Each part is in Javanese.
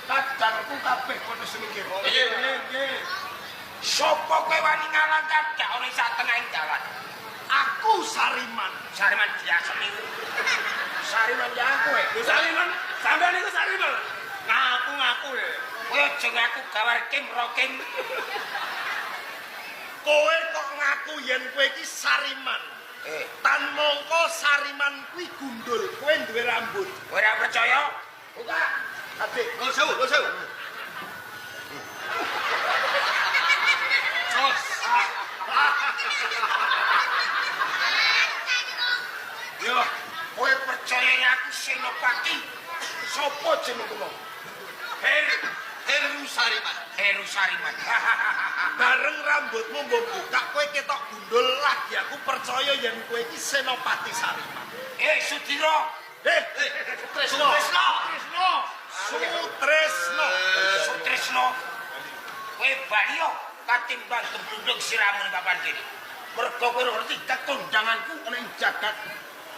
Kadangku kabeh kono semikir. Nggih, nggih. Sopo kowe wani ngalang kadak ana ing satengahing dalan? Aku Sariman. Sariman biasa niku. Sariman ya aku e. Lho Sariman, sampean niku Sariman. Ngaku-ngaku ya. Kowe aja ngaku gawar kim rokim. Kowe kok ngaku yen kowe iki Sariman. Eh, Tan mongko Sariman kuwi gundul, kowe duwe rambut. Kowe ora percaya? Buka. Adik, Lho sewu, lho sewu. Jos. Yo, kowe percaya yen aku Senopati? Sopo jenengmu? Heru Sariman. Heru Sariman. Bareng rambutmu mbok buka kowe ketok gundul lagi aku percaya yen kowe iki Senopati Sariman. Eh, Sudiro, Eh, Sutresno. Sutresno. Sutresno. Sutresno. Kowe bali yo katimbang gemblundung siramu ning papan kene. Mergo kowe ora ngerti kekondanganku ana ing jagat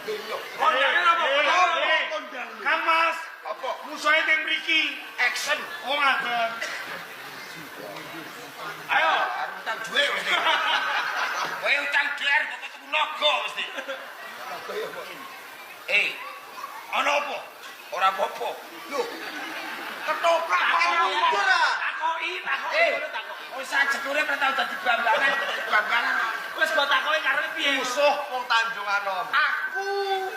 donya. Kondangan apa? Apa kondangmu? Kang Mas, Apa? musuhe teng mriki. Action. Oh ngaten. Ayo, Arep utang dhuwit mesti. Kowe utang dhuwit arep kok tuku naga mesti. Eh, Ana apa? ora apa-apa. Lho. Ketoprak kok mundur ah. Takoki, takoki, Eh. ngono takoki. Wis sajekure ora tau dadi bambangan, dadi bambangan. Wis kok takoki karepe piye? Musuh wong Tanjung Anom. Aku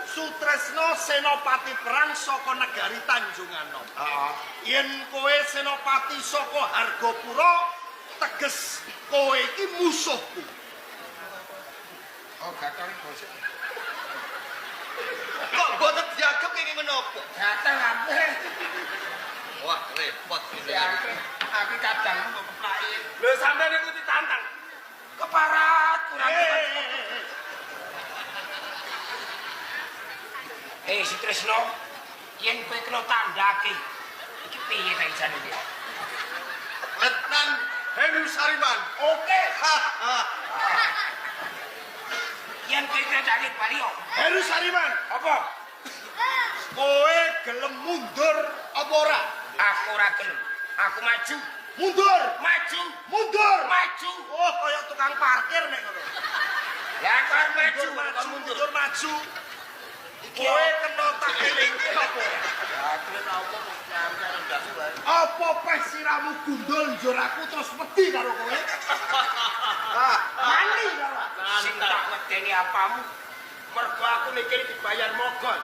Sutresno Senopati perang saka negari Tanjung Anom. Heeh. Yen kowe Senopati saka Hargopura, teges kowe iki musuhku. Oh, gatel bosok. Kok mboten diagem kenging menapa? Gatel kabeh. Wah, repot iki. Ya, aku kadang kok keplaki. Lho sampean niku ditantang. Keparat kurang cepat. Eh, Sutresno, yen kowe kena tandake, iki piye ta isane iki? Letnan Heru Sariman. Oke, Ha, ha. yen kowe kena tandake bali yo. Heru Sariman, Apa? kowe gelem mundur apa ora? Aku ora gelem. Aku maju, Mundur, maju, mundur. maju. Oh, kaya tukang parkir nek ngono. Ya aku arep maju, Mundur, maju, kok mundur. mundur, maju. Kowe kena tak elingke apa ora? Apa peh siramu gundul njur aku terus wedi karo kowe? Wani karo aku. Sing tak wedeni apamu? Mergo aku nek kene dibayar mogol.